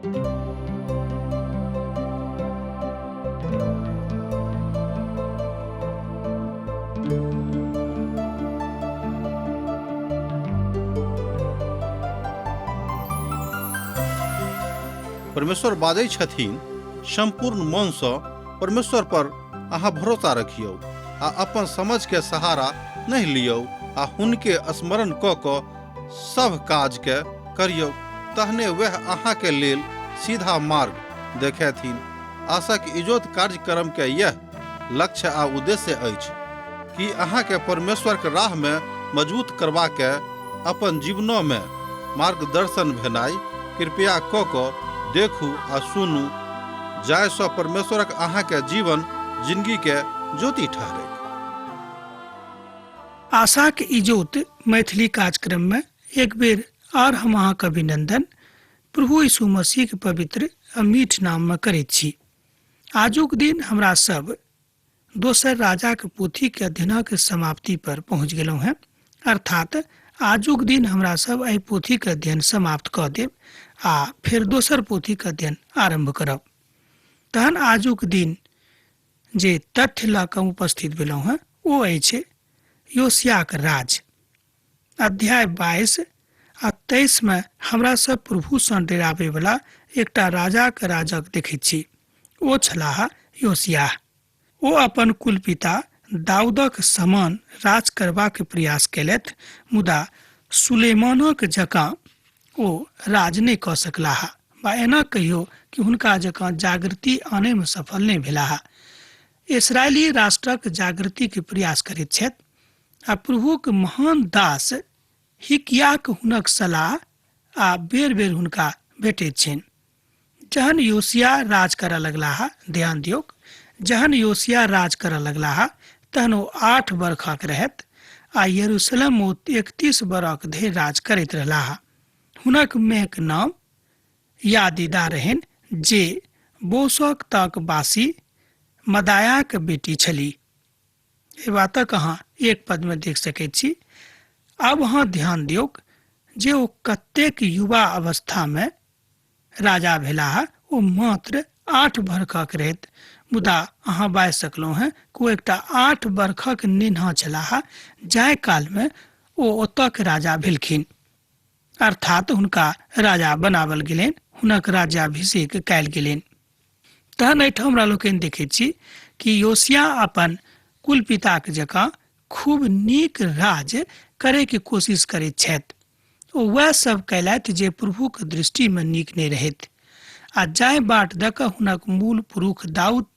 परमेश्वर बाजै छथिन, सम्पूर्ण मनसँ परमेश्वर पर अहाँ भरोसा रखियौ आ अपन समझके सहारा नहि लियौ आ हुनके स्मरण कऽ कऽ सभ काजके करियौ, तहने वएह अहाँके लेल सीधा मार्ग देखेथिन। आशाक इजोत कार्यक्रमके यैह लक्ष्य आ उद्देश्य अछि कि अहाँके परमेश्वरके राहमे मजबूत करबाके अपन जीवनोमे मार्गदर्शन भेनाइ। कृपया कऽ कऽ देखू आ सुनू जाहिसँ परमेश्वरक अहाँके जीवन जिनगीके ज्योति ठहरैक। आशाक इजोत मैथिली कार्यक्रममे एक बेर आर हम अहाँके अभिनंदन प्रभु यीशु मसीहके पवित्र आ मीठ नाममे करैत छी। आजुक दिन हमरा सब दोसर राजाक पोथीके अध्ययनक समाप्ति पर पहुँच गेलहुँ हेँ, अर्थात आजुक दिन हमरा सब एहि पोथीके अध्ययन समाप्त कऽ देब आ फेर दोसर पोथीके अध्ययन आरम्भ करब। तहन आजुक दिन जे तथ्य लऽ कऽ उपस्थित भेलहुँ हेँ ओ अछि योशियाक राज। अध्याय 22 आ 23 मे हमरा सब प्रभुसँ डराबैवला एकटा राजाक राजक देखैत छी। ओ छलाह योशियाह। ओ अपन कुलपिता दाऊदक समान राज करबाक प्रयास केलथि, मुदा सुलेमानक जकाँ ओ राज नहि कऽ सकलाह, वा एना कहियो कि हुनका जकाँ जागृति आनयमे सफल नहि भेलाह। इसराइली राष्ट्रक जागृतिक प्रयास करैत छथि आ प्रभुक महान दास हिकियाक हुनक सलाह आ बेर बेर हुनका भेटैत छनि। जहन योशिया राज करऽ लगलाह, ध्यान दियौक, जहन योशिया राज करऽ लगलाह तहन ओ 8 बरखक रहथि आ यरूशलेम ओ 31 बरख धरि राज करैत रहलाह। हुनक मेहक नाम यादिदा रहनि, जे बोसक तक बासी मदायाक बेटी छली। एहि बातक अहाँ एक पदमे देख सकैत छी। आब अहाँ ध्यान दियौक जे ओ कतेक युवा अवस्थामे राजा भेलाह। ओ मात्र 8 बरखक रहैत, मुदा अहाँ बाजि सकलहुँ हेँ कि ओ एकटा 8 बरखक नेन्हा छलाह जाहि कालमे ओ ओतऽके राजा भेलखिन, अर्थात हुनका राजा बनावल गेलनि, हुनक राज्याभिषेक कयल गेलनि। तहन एहिठाम हमरा लोकनि देखैत छी कि योशिया अपन कुल पिताक जकाँ खूब नीक राज करैके कोशिश करैत छथि। ओ वएह सब कयलथि जे प्रभुक दृष्टिमे नीक नहि रहैत आ जाहि बाट दऽ कऽ हुनक मूल पुरुष दाऊद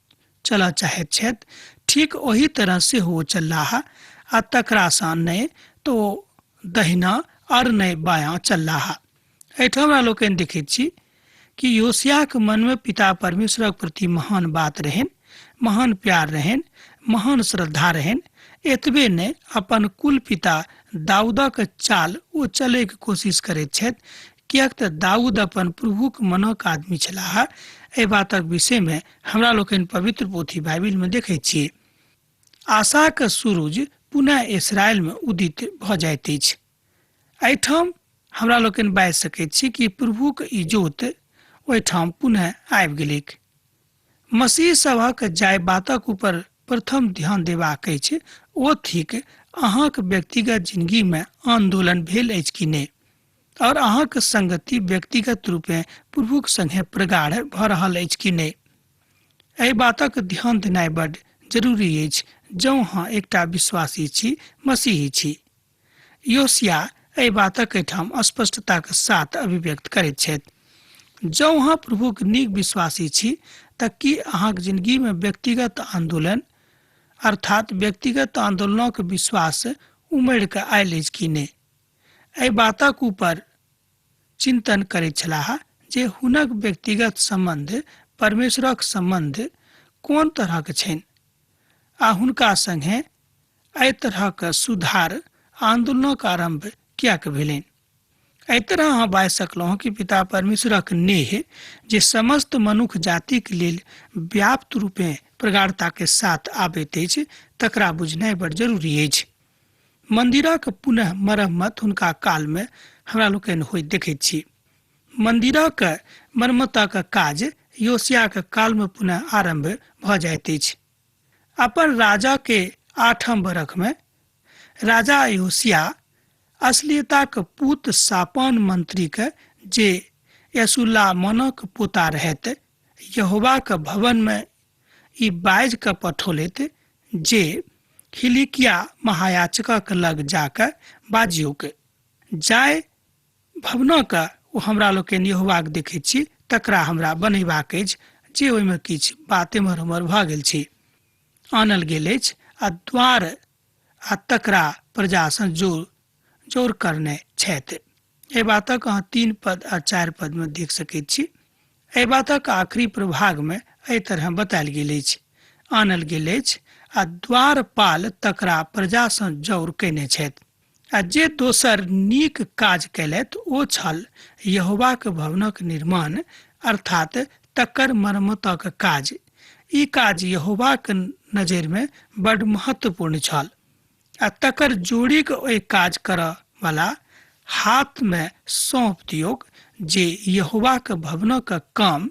चलऽ चाहैत छथि ठीक ओही तरह सेहो ओ चललाह आ तकरासँ नहि तऽ ओ दहिना आओर नहि बायाँ चललाह। एहिठाम हमरा लोकनि देखैत छी कि योशियाक मनमे पिता परमेश्वरक प्रति महान बात रहनि, महान प्यार रहनि, महान श्रद्धा रहनि। एतबे नहि, अपन कुल पिता दाऊदक चाल ओ चलैके कोशिश करैत छथि, किएक तऽ दाऊद अपन प्रभुक मनक आदमी छलाह। एहि बातक विषयमे हमरा लोकनि पवित्र पोथी बाइबिलमे देखैत छी। आशाक सूरुज पुनः इसराइलमे उदित भऽ जाइत अछि। एहिठाम हमरा लोकनि बाजि सकैत छी कि प्रभुक इजोत ओहिठाम पुनः आबि गेलैक। मसीह सभक जाहि बातक ऊपर प्रथम ध्यान देबाक अछि ओ थिक अहाँक व्यक्तिगत जिंदगी में आंदोलन भेल अछि कि नहि, और अहाँक संगति व्यक्तिगत रूपे प्रभुक संगे प्रगाढ़ भऽ रहल अछि कि नहि। एहि बातक ध्यान देनाइ बड जरूरी अछि जँ अहाँ एकटा विश्वासी छी, मसीही छी। योशिया एहि बातक एहिठाम स्पष्टताक साथ अभिव्यक्त करैत छथि। जँ अहाँ प्रभुक नीक विश्वासी छी तऽ की अहाँक जिंदगीमे व्यक्तिगत आंदोलन अर्थात व्यक्तिगत आंदोलनक विश्वास उमड़ि कऽ आयल अछि कि नहि? एहि बातक ऊपर चिंतन करैत छलाह जे हुनक व्यक्तिगत संबंध परमेश्वरक संबंध कोन तरहक छनि आ हुनका संगे एहि तरहक सुधार आंदोलनक आरंभ किएक भेलनि। एहि तरह अहाँ बाजि सकलहुँ कि पिता परमेश्वरक नेह जे समस्त मनुख जातिक लेल व्याप्त रूपे प्रगाढ़ता के साथ आबैत अछि तकरा बुझनाइ बड़ जरूरी अछि। मंदिरक पुनः मरम्मत हुनका कालमे हमरा लोकनि होइत देखैत छी। मन्दिरक मरम्मतक काज योशियाक कालमे पुनः आरम्भ भऽ जाइत अछि। अपन राजाके आठम बरखमे राजा योशिया अश्लीलताक पूत सापान मंत्रीके जे यसुल्लामनक पोता रहैत यहोवाक भवनमे ई बाजि कऽ पठौलथि जे हिलिकिया महायाजकक लग जा कऽ बाजियौक जाय भवनक ओ हमरा लोकनि यहोवाक देखैत छी तकरा हमरा बनेबाक अछि जे ओहिमे किछु बात एम्हर ओम्हर भऽ गेल छै आनल गेल अछि आ द्वार आ तकरा प्रजासँ जोर जोर करने छथि। एहि बातक अहाँ 3 पद आ 4 पदमे देख सकैत छी। एहि बातक आखिरी प्रभागमे एहि तरह बतायल गेल अछि, आनल गेल अछि आ द्वारपाल तकरा प्रजासँ जौर कयने छथि। आ जे दोसर नीक काज कयलथि ओ छल यहोवाक भवनक निर्माण अर्थात तकर मरम्मतक काज। ई काज यहोवाक नजरिमे बड्ड महत्वपूर्ण छल आ तकर जोड़ीक ओहि काज करऽ वला हाथमे सौंप दियौक जे यहोवाक भवनक काम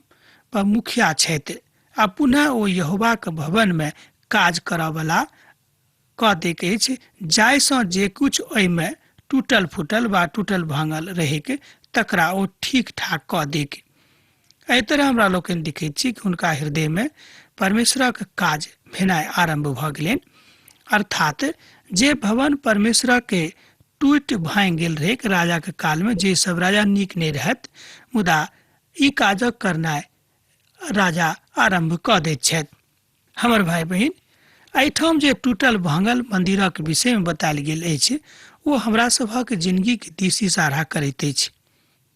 पर मुखिया छथि आ पुनः ओ यहोवाक भवनमे काज करऽ वला कऽ दैत अछि जाहिसँ जे किछु ओहिमे टूटल फूटल वा टूटल भाँगल रहैक तकरा ओ ठीक ठाक कऽ दैक। एहि तरह हमरा लोकनि देखैत छी कि हुनका हृदयमे परमेश्वरक काज भेनाइ आरम्भ भऽ गेलनि। अर्थात जे भवन परमेश्वरके टूटि भाँगि गेल रहैक राजाक कालमे जे सब राजा नीक नहि रहथि मुदा ई काजक करनाइ राजा आरम्भ कऽ दैत छथि। हमर भाय बहिन, एहिठाम जे टूटल भाँगल मन्दिरक विषयमे बतायल गेल अछि ओ हमरा सभक जिनगीक दिस इशारा करैत अछि।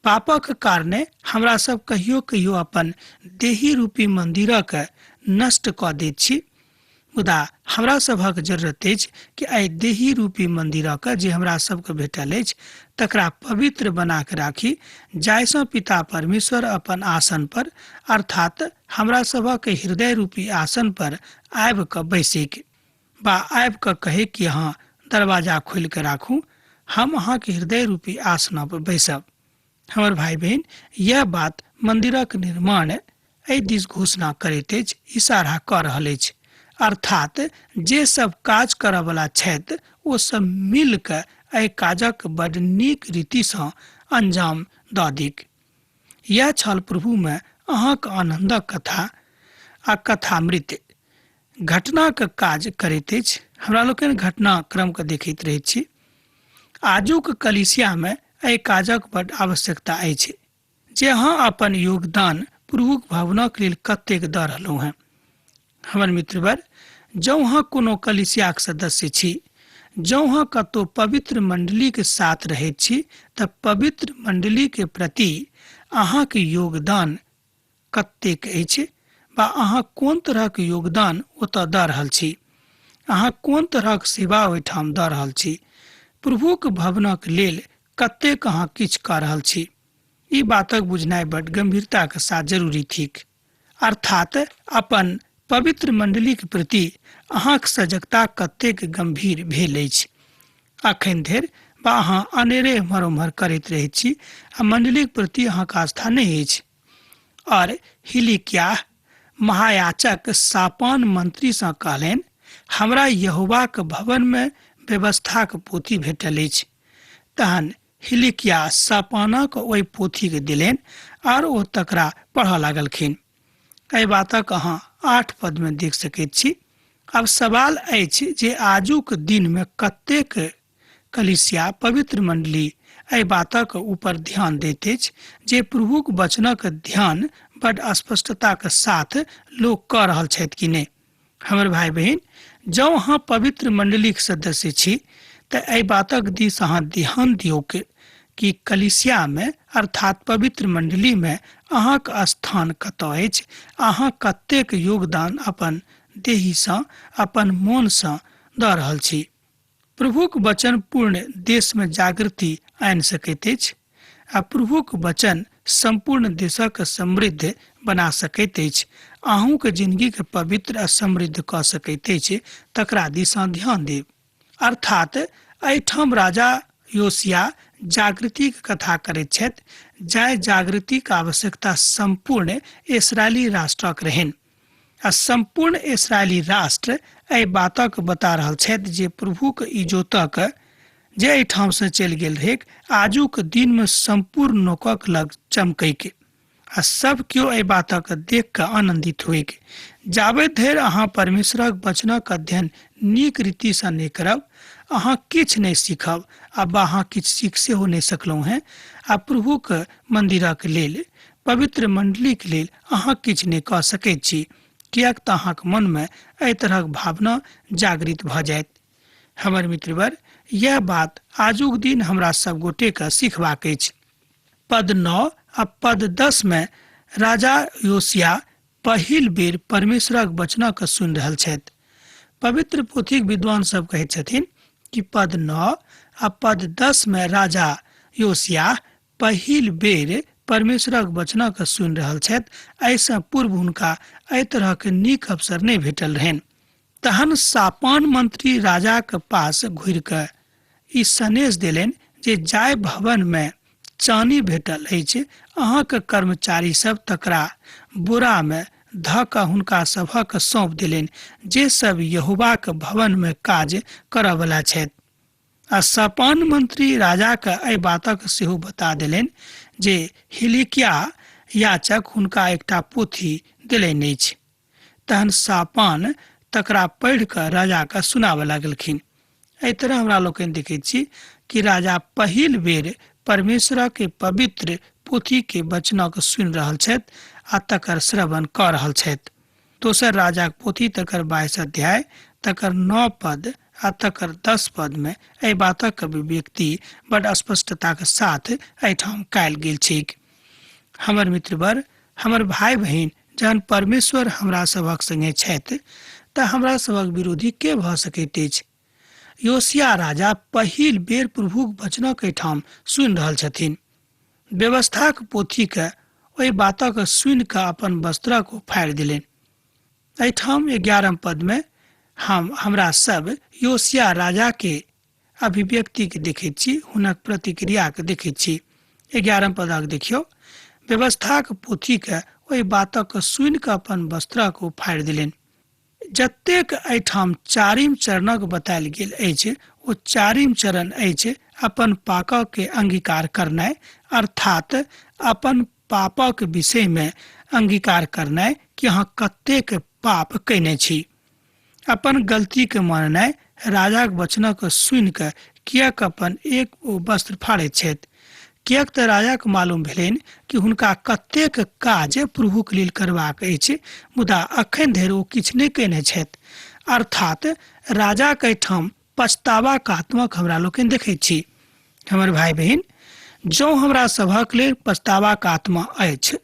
पापक कारणे हमरा सब कहियो कहियो अपन देही रूपी मन्दिरक नष्ट कऽ दैत छी, मुदा हमरा सभक जरूरत अछि कि एहि देही रूपी मन्दिरक जे हमरा सबके भेटल अछि तकरा पवित्र बना कऽ राखी जाहिसँ पिता परमेश्वर अपन आसन पर अर्थात हमरा सभक हृदय रूपी आसन पर आबि कऽ बैसैक बा आबि कऽ कहै कि अहाँ दरवाजा खोलि कऽ राखू, हम अहाँके हृदय रूपी आसन पर बैसब। हमर भाई बहिन, यह बात मंदिरक निर्माण एहि दिस घोषणा करैत अछि, इशारा कऽ रहल अछि। अर्थात जे सब काज करऽवला छथि ओ सब मिल कऽ एहि काजक बड नीक रीतिसँ अंजाम दऽ दिक। यह छल प्रभुमे अहाँक आनन्दक कथा आ कथामृत। घटनाक काज करैत अछि। हमरा लोकनि घटनाक्रमके देखैत रहैत छी। आजुक कलीसियामे एहि काजक बड आवश्यकता अछि जे अहाँ अपन योगदान प्रभुक भवनक लेल कतेक दऽ रहलहुँ हेँ। हमर मित्रवर, जँ अहाँ कोनो कलीसियाक सदस्य छी, जँ अहाँ कतहु पवित्र मण्डलीक साथ रहैत छी तऽ पवित्र मण्डलीके प्रति अहाँक योगदान कतेक अछि वा अहाँ कोन तरहक योगदान ओतऽ दऽ रहल छी, अहाँ कोन तरहक सेवा ओहिठाम दऽ रहल छी, प्रभुक भवनक लेल कतेक अहाँ किछु कऽ रहल छी, ई बातक बुझनाइ बड गंभीरताक साथ जरूरी थिक। अर्थात अपन पवित्र मण्डलीक प्रति अहाँक सजगता कतेक गंभीर भेल अछि अखन धरि वा अहाँ अनेरे एम्हर ओम्हर करैत रहैत छी आ मण्डलीक प्रति अहाँक आस्था नहि अछि। और हिलिक्याह महायाजक सापान मंत्रीसँ कहलनि, हमरा यहोवाक भवनमे व्यवस्थाक पोथी भेटल अछि। तहन हिलिकिया सापानक ओहि पोथीके देलनि आर ओ तकरा पढ़ऽ लागलखिन। एहि बातक अहाँ 8 पदमे देख सकैत छी। आब सवाल अछि जे आजुक दिनमे कतेक कलीसिया पवित्र मंडली एहि बातक ऊपर ध्यान दैत अछि जे प्रभुक वचनक ध्यान बड स्पष्टताक साथ लोक कऽ रहल छथि कि नहि। हमर भाई बहिन, जँ अहाँ पवित्र मंडलीक सदस्य छी तऽ एहि बातक दिस अहाँ ध्यान दियौक कि कलीसियामे अर्थात पवित्र मंडलीमे अहाँक स्थान कतऽ अछि, अहाँ कतेक योगदान अपन देहीसँ अपन मोनसँ दऽ रहल छी। प्रभुक वचन पूर्ण देशमे जागृति आनि सकैत अछि आ प्रभुक वचन सम्पूर्ण देशक समृद्ध बना सकैत अछि, अहूँक जिनगीके पवित्र आ समृद्ध कऽ सकैत अछि, तकरा दिस ध्यान देब। अर्थात एहिठाम राजा योशिया जागृतिक कथा करैत छथि, जाहि जागृतिक आवश्यकता सम्पूर्ण इसराइली राष्ट्रक रहनि। आ सम्पूर्ण इसराइली राष्ट्र एहि बातक बता रहल छथि जे प्रभुक इजोतक जे एहिठामसँ चलि गेल रहैक, आजुक दिनमे सम्पूर्ण लोकक लग चमकैक आ सब केओ एहि बातक देख कऽ आनन्दित होइक। जाबे धरि अहाँ परमेश्वरक वचनक अध्ययन नीक रीतिसँ नहि करब, अहाँ किछु नहि सीखब आ अहाँ किछु सीख सेहो नहि सकलहुँ हेँ। आ प्रभुक मन्दिरक लेल, पवित्र मण्डलीक लेल अहाँ किछु नहि कऽ सकैत छी, किएक तऽ अहाँक मनमे एहि तरहक भावना जागृत भऽ जायत। हमर मित्रवर, यैह बात आजुक दिन हमरा सब गोटेके सीखबाक अछि। पद 9 आ पद 10 मे राजा योशिया पहिल बेर परमेश्वरक वचनक सुनि रहल छथि। पवित्र पोथीक विद्वान सब कहैत छथिन कि पद 9 आ पद 10 मे राजा योशिया पहिल बेर परमेश्वरक वचनक सुनि रहल छथि। एहिसँ पूर्व हुनका एहि तरहक नीक अवसर नहि भेटल रहनि। तहन सापान मंत्री राजाक पास घुरि कऽ ई सनेश देलनि जे जाहि भवनमे चानी भेटल अछि, अहाँक कर्मचारी सब तकरा बोरामे धऽ कऽ हुनका सभक सौंप देलनि जे सब यहोवाक भवनमे काज करऽवला छथि। आ सापान मंत्री राजाके एहि बातक सेहो बता देलनि जे हिलिकिया याचक हुनका एकटा पोथी देलनि अछि। तहन सापान तकरा पढ़ि कऽ राजाके सुनाबऽ लागलखिन। एहि तरह हमरा लोकनि देखैत छी कि राजा पहिल बेर परमेश्वरक पवित्र पोथीके वचनक सुनि रहल छथि आ तकर श्रवण कऽ रहल छथि। दोसर राजाक पोथी तकर 22 अध्याय तकर 9 पद आ तकर 10 पद में एहि बातक अभिव्यक्ति बड स्पष्टताक साथ एहिठाम कयल गेल छैक। हमर मित्रवर, हमर भाई बहिन, जहन परमेश्वर हमरा सभक संगे छथि तऽ हमरा सभक विरोधी के भऽ सकैत अछि? योशिया राजा पहिल बेर प्रभुक वचनक एहिठाम सुनि रहल छथिन। व्यवस्थाक पोथीके ओहि बातक सुनि कऽ अपन वस्त्रक ओ फाड़ि देलनि। एहिठाम 11 पदमे हमरा सब योशिया राजाके अभिव्यक्तिके देखैत छी, हुनक प्रतिक्रियाके देखैत छी। 11 पदक देखियौ, व्यवस्थाक पोथीके ओहि बातक सुनि कऽ अपन वस्त्रक ओ फाड़ि देलनि। जतेक एहिठाम चारिम चरणक बतायल गेल अछि, ओ चारिम चरण अछि अपन पापके अंगीकार करनाइ, अर्थात अपन पापक विषयमे अंगीकार करनाइ कि अहाँ कतेक पाप कयने छी। अपन गलतीके माननाइ, राजाक वचनक सुनि कऽ किएक अपन एक ओ वस्त्र फाड़ैत छथि? किएक तऽ राजाके मालूम भेलनि कि हुनका कतेक काज प्रभुक लेल करबाक अछि, मुदा अखन धरि ओ किछु नहि कयने छथि। अर्थात राजाक एहिठाम पछतावाक आत्मक हमरा लोकनि देखैत छी। हमर भाई बहिन, जँ हमरा सभक लेल पछतावाक आत्मा अछि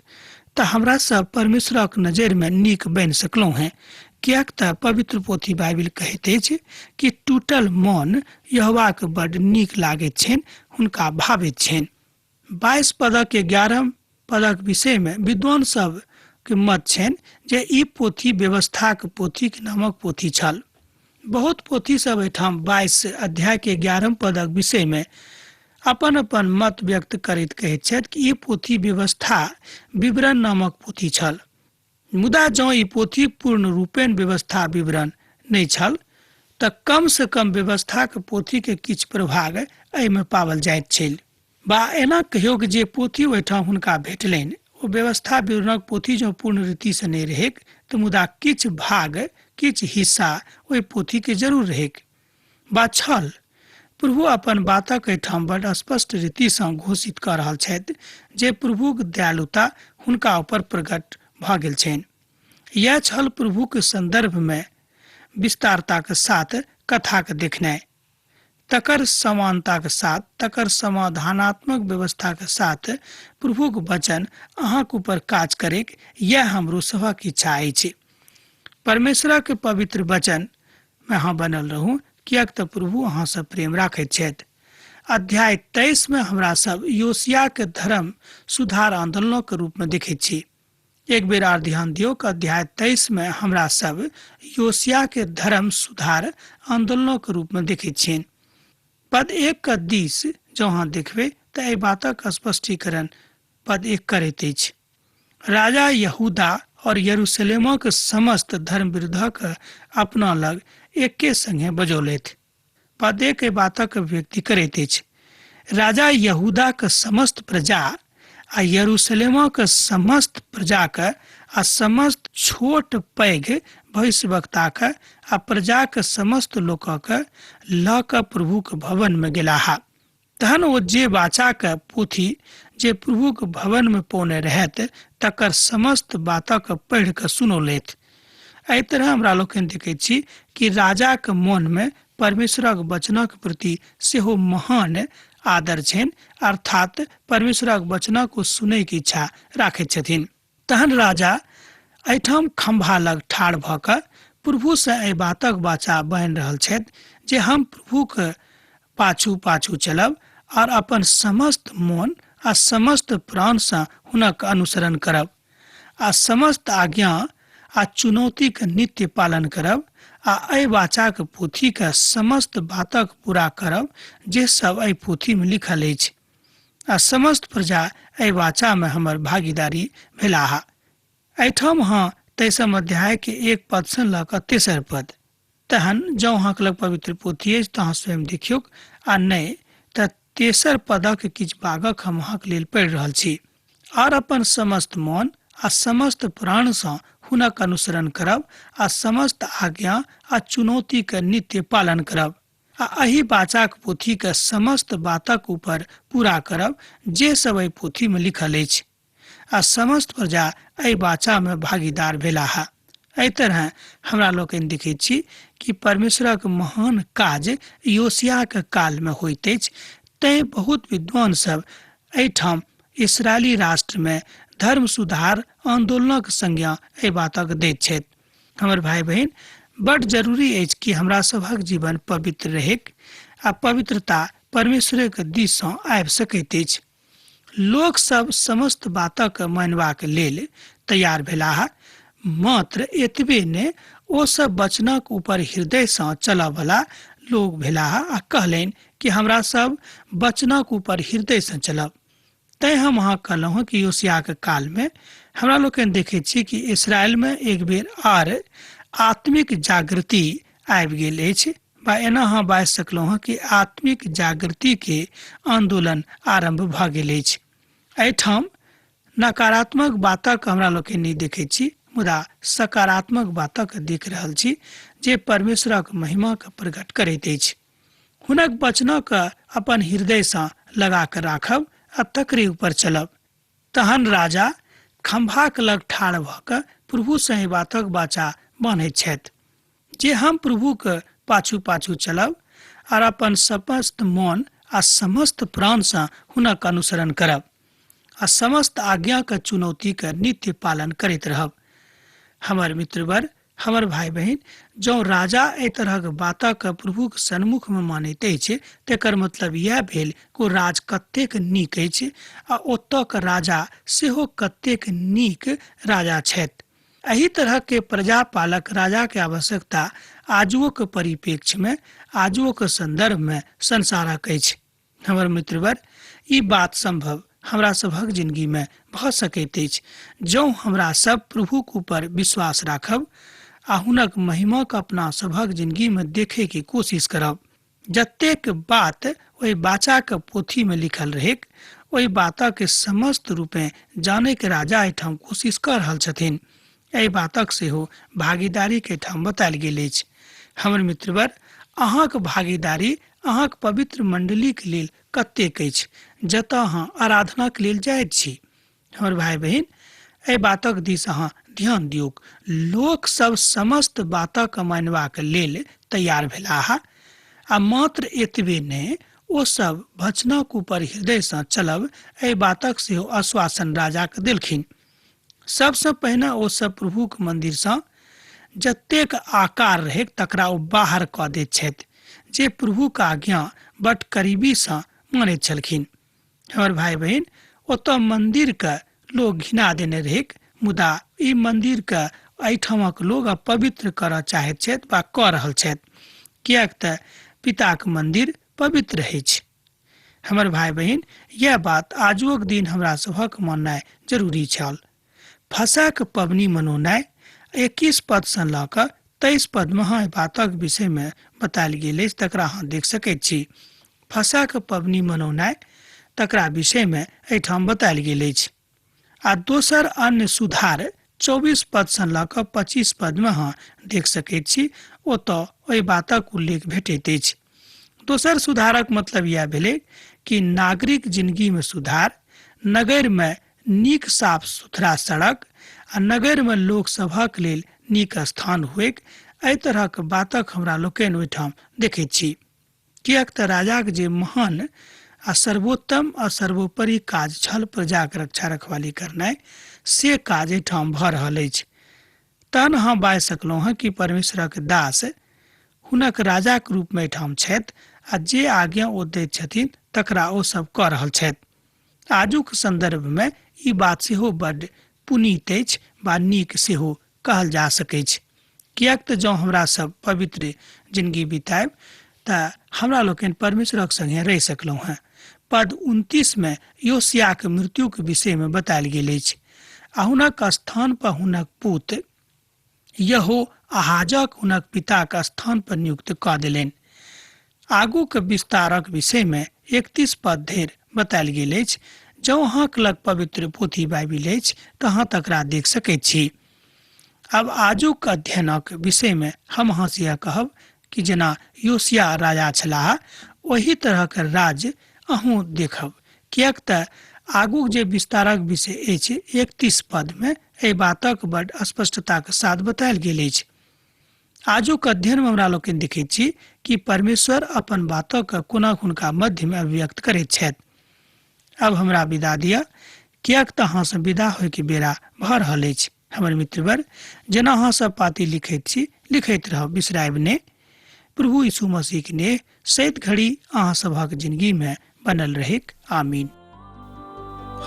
तऽ हमरा सब परमेश्वरक नजरिमे नीक बनि सकलहुँ हेँ, किएक तऽ पवित्र पोथी बाइबिल कहैत अछि कि टूटल मन यहोवाक बड नीक लागैत छनि, हुनका भावैत छनि। 22 पदक 11 पदक विषयमे विद्वान सब के मत छनि जे ई पोथी व्यवस्थाक पोथीक नामक पोथी छल। बहुत पोथी सब एहिठाम 22 अध्याय के 11 पदक विषयमे अपन अपन मत व्यक्त करैत कहैत छथि कि ई पोथी व्यवस्था विवरण नामक पोथी छल। मुदा जँ ई पोथी पूर्ण रूपेण व्यवस्था विवरण नहि छल तऽ कम से कम व्यवस्थाक पोथी के किछु प्रभाग एहिमे पाओल जाइत छल। बा एना कहियौक जे पोथी ओहिठाम हुनका भेटलनि ओ व्यवस्था विवरणक पोथी जँ पूर्ण रीतिसँ नहि रहैक तऽ मुदा किछु भाग, किछु हिस्सा ओहि पोथीके जरूर रहैक बा छल। प्रभु अपन बातक एहिठाम बड स्पष्ट रीतिसँ घोषित कऽ रहल छथि जे प्रभुक दयालुता हुनका ऊपर प्रकट भऽ गेल छनि। यैह छल प्रभुक संदर्भमे विस्तारताक साथ कथाक देखनाइ। तकर समानताक साथ, तकर समाधानात्मक व्यवस्थाक साथ प्रभुक वचन अहाँक ऊपर काज करैक, यैह हमरो सभक इच्छा अछि। परमेश्वरक पवित्र वचन मे अहाँ बनल रहू, किएक तऽ प्रभु अहाँ सँ प्रेम राखैत छथि। अध्याय 23 मे हमरा सब योशियाक धर्म सुधार आंदोलनक रूप मे देखैत छी। एक बेर आर ध्यान दियौक, अध्याय 23 मे हमरा सब योशिया के धर्म सुधार आंदोलनक रूप मे देखैत छियनि। पद 1 के दिस जँ अहाँ देखबै तऽ एहि बातक स्पष्टीकरण पद 1 करैत अछि। राजा यहूदा और यरूशलेमक समस्त धर्म विरुद्धक अपना लग एके संगे बजौलथि। पद 1 एहि बातक अभिव्यक्ति करैत अछि। राजा यहूदाक समस्त प्रजा आ यरूशलेमक समस्त प्रजाक आ समस्त छोट पैघ भविष्यवक्ताक आ प्रजाक समस्त लोकक लऽ कऽ प्रभुक भवनमे गेलाह। तहन ओ जे वाचाक पोथी जे प्रभुक भवनमे पौने रहैत तकर समस्त बातक पढ़ि कऽ सुनौलथि। एहि तरह हमरा लोकनि देखैत छी कि राजाक मोनमे परमेश्वरक वचनक प्रति सेहो महान आदर छनि, अर्थात परमेश्वरक वचनक ओ सुनैके इच्छा राखैत छथिन। तहन राजा एहिठाम खम्भा लग ठाढ़ भऽ कऽ प्रभुसँ एहि बातक वाचा बान्हि रहल छथि जे हम प्रभुक पाछू पाछू चलब और अपन समस्त मोन आ समस्त प्राणसँ हुनक अनुसरण करब आ समस्त आज्ञा आ चुनौतीक नित्य पालन करब आ एहि वाचाक पोथीक समस्त बातक पूरा करब जे सब एहि पोथीमे लिखल अछि आ समस्त प्रजा एहि वाचामे हमर भागीदारी भेलाह। एहिठाम अहाँ तेइसम अध्यायके 1 पदसँ लऽ कऽ तेसर पद। तहन जँ अहाँके लग पवित्र पोथी अछि तऽ अहाँ स्वयं देखियौक आ नहि तऽ तेसर पदक किछु भागक हम अहाँके लेल पढ़ि रहल छी। आर अपन समस्त मन आ समस्त प्राणसँ हुनक अनुसरण करब आ समस्त आज्ञा आ चुनौतीके नित्य पालन करब आ एहि वाचाक पोथीके समस्त बातक ऊपर पूरा करब जे सब एहि पोथीमे लिखल अछि। आ समस्त प्रजा एहि वाचामे भागीदार भेलाह। एहि तरह हमरा लोकनि देखैत छी कि परमेश्वरक महान काज योशियाके कालमे होइत अछि। तैं बहुत विद्वान सब एहिठाम इसराइली राष्ट्रमे धर्म सुधार आन्दोलनक संज्ञा एहि बातक दैत छथि। हमर भाई बहिन, बड जरूरी अछि कि हमरा सभक जीवन पवित्र रहैक आ पवित्रता परमेश्वरक दिससँ आबि सकैत अछि। लोक सब समस्त बातक मानबाक लेल तैयार भेलाह। मात्र एतबे ने, ओ सब वचनक ऊपर हृदयसँ चलऽवला लोक भेलाह आ कहलनि कि हमरा सब वचनक ऊपर हृदयसँ चलब। तैं हम अहाँ कहलहुँ कि योशियाके कालमे हमरा लोकनि देखै छी कि इसराइलमे एक बेर आर आत्मिक जागृति आबि गेल अछि बा एना अहाँ बाजि सकलहुँ हँ कि आत्मिक जागृतिके आन्दोलन आरम्भ भऽ गेल अछि। एहिठाम नकारात्मक बातक हमरा लोकनि नहि देखै छी, मुदा सकारात्मक बातक देख रहल छी जे परमेश्वरक महिमाके प्रकट करैत अछि। हुनक वचनक अपन हृदयसँ लगा कऽ राखब आ तकरे ऊपर चलब। तहन राजा खम्भाक लग ठाढ़ भऽ कऽ प्रभुसँ एहि बातक वाचा बान्हैत छथि जे हम प्रभुक पाछू पाछू चलब आर अपन समस्त मन आ समस्त प्राणसँ हुनक अनुसरण करब आ समस्त आज्ञाक चुनौतीक नित्य पालन करैत रहब। हमर मित्रवर, हमर भाई बहिन, जँ राजा एहि तरहक बातक प्रभुक सन्मुखमे मानैत अछि तेकर मतलब इएह भेल कि ओ राज कतेक नीक अछि आ ओतऽक राजा सेहो कतेक नीक राजा छथि। एहि तरहके प्रजापालक राजाके आवश्यकता आजुओके परिप्रेक्ष्यमे, आजुओके सन्दर्भमे संसारक अछि। हमर मित्रवर, ई बात सम्भव हमरा सभक जिंदगीमे भऽ सकैत अछि जँ हमरा सब प्रभुक ऊपर विश्वास राखब आ हुनक महिमाक अपना सभक जिंदगीमे देखैके कोशिश करब। जतेक बात ओहि बाचाक पोथीमे लिखल रहैक ओहि बातक समस्त रूपेँ जानैके राजा एहिठाम कोशिश कऽ रहल छथिन। एहि बातक सेहो भागीदारीके एहिठाम बतायल गेल अछि। हमर मित्रवर, अहाँक भागीदारी अहाँक पवित्र मण्डलीके लेल कतेक अछि जतऽ अहाँ आराधनाक लेल जाइत छी? हमर भाई बहिन, एहि बातक दिस अहाँ ध्यान दियौक। लोक सब समस्त बातक मानबाक लेल तैयार भेलाह आ मात्र एतबे नहि, ओ सब वचनक ऊपर हृदयसँ चलब एहि बातक सेहो आश्वासन राजाके देलखिन। सबसँ पहिने ओ सब प्रभुक मन्दिरसँ जतेक आकार रहैक तकरा ओ बाहर कऽ दैत छथि जे प्रभुक आज्ञा बड करीबीसँ मानैत छलखिन। हमर भाई बहिन, ओतऽ मन्दिरके लोक घिना देने रहैक, मुदा ई मन्दिरके एहिठामक लोक अपवित्र करऽ चाहैत छथि वा कऽ रहल छथि, किएक तऽ पिताक मन्दिर पवित्र अछि। हमर भाय बहिन, यैह बात आजुक दिन हमरा सभक माननाइ जरूरी छल। फसहक पबनी मनौनाइ 21 पदसँ लऽ कऽ 23 पदमे अहाँ एहि बातक विषयमे बतायल गेल अछि, तकरा अहाँ देख सकैत छी। फसहक पबनी मनौनाइ तकरा विषयमे एहिठाम बतायल गेल अछि। आ दोसर अन्य सुधार 24 पदसँ लऽ कऽ 25 पदमे अहाँ देख सकैत छी, ओतऽ ओहि बातक उल्लेख भेटैत अछि। दोसर सुधारक मतलब इएह भेलै कि नागरिक जिंदगीमे सुधार, नगरमे नीक साफ सुथरा सड़क आ नगरमे लोक सभक लेल नीक स्थान होइक, एहि तरहक बातक हमरा लोकनि ओहिठाम देखैत छी। किएक तऽ राजाक जे महान आ सर्वोत्तम आ सर्वोपरि काज छल प्रजाक रक्षा रखवाली करनाइ, से काज एहिठाम भऽ रहल अछि। तहन अहाँ बाजि सकलहुँ हँ कि परमेश्वरक दास हुनक राजाक रूपमे एहिठाम छथि आ जे आज्ञा ओ दैत छथिन तकरा ओ सब कऽ रहल छथि। आजुक सन्दर्भमे ई बात सेहो बड्ड पुनीत अछि वा नीक सेहो कहल जा सकैछ। किएक तऽ जँ हमरा सब पवित्र जिनगी बितायब तऽ हमरा लोकनि परमेश्वरक संगे रहि सकलहुँ हँ। पद 29 मे योशियाक मृत्युक विषयमे बतायल गेल अछि आ हुनक स्थान पर हुनक पुत यहो आहाजक हुनक पिताक स्थान पर नियुक्त कऽ देलनि। आगूक विस्तारक विषयमे 31 पद धरि बतायल गेल अछि। जँ अहाँक लग पवित्र पोथी बाइबिल अछि तऽ अहाँ तकरा देख सकैत छी। आब आजुक अध्ययनक विषयमे हम अहाँसँ इएह कहब कि जेना योशिया राजा छलाह ओही तरहक राज्य अहूँ देखब, किएक तऽ आगूक जे विस्तारक विषय अछि 31 पदमे एहि बातक बड स्पष्टताक साथ बतायल गेल अछि। आजुक अध्ययनमे हमरा लोकनि देखैत छी कि परमेश्वर अपन बातक कोना हुनका मध्यमे अभिव्यक्त करैत छथि। अब हमरा विदा दिअ, किएक तऽ अहाँसँ विदा होइके बेरा भऽ रहल अछि। हमर मित्रवर, जेना अहाँ सब पाती लिखैत छी लिखैत रहब, बिसरायब नहि। प्रभु यीशु मसीह के नेह सैत घड़ी अहाँ सभक जिंदगी में बनल रहेक। आमीन।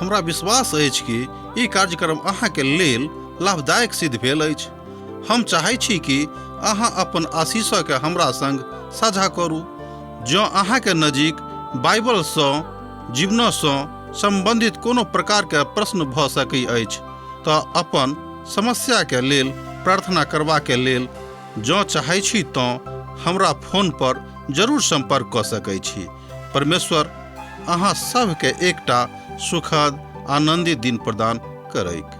हमरा विश्वास अछि कि ई कार्यक्रम अहाँके लेल लाभदायक सिद्ध भेल अछि। हम चाहै छी कि अहाँ अपन आशीषके हमरा संग साझा करू। जँ अहाँके नजीक बाइबलसँ जीवनसँ सम्बन्धित कोनो प्रकारके प्रश्न भऽ सकै अछि तऽ अपन समस्याके लेल प्रार्थना करबाके लेल जँ चाहै छी तँ हमरा फोन पर जरूर सम्पर्क कऽ सकै छी। परमेश्वर अहाँ सभके एकटा सुखद आनन्दित दिन प्रदान करैक।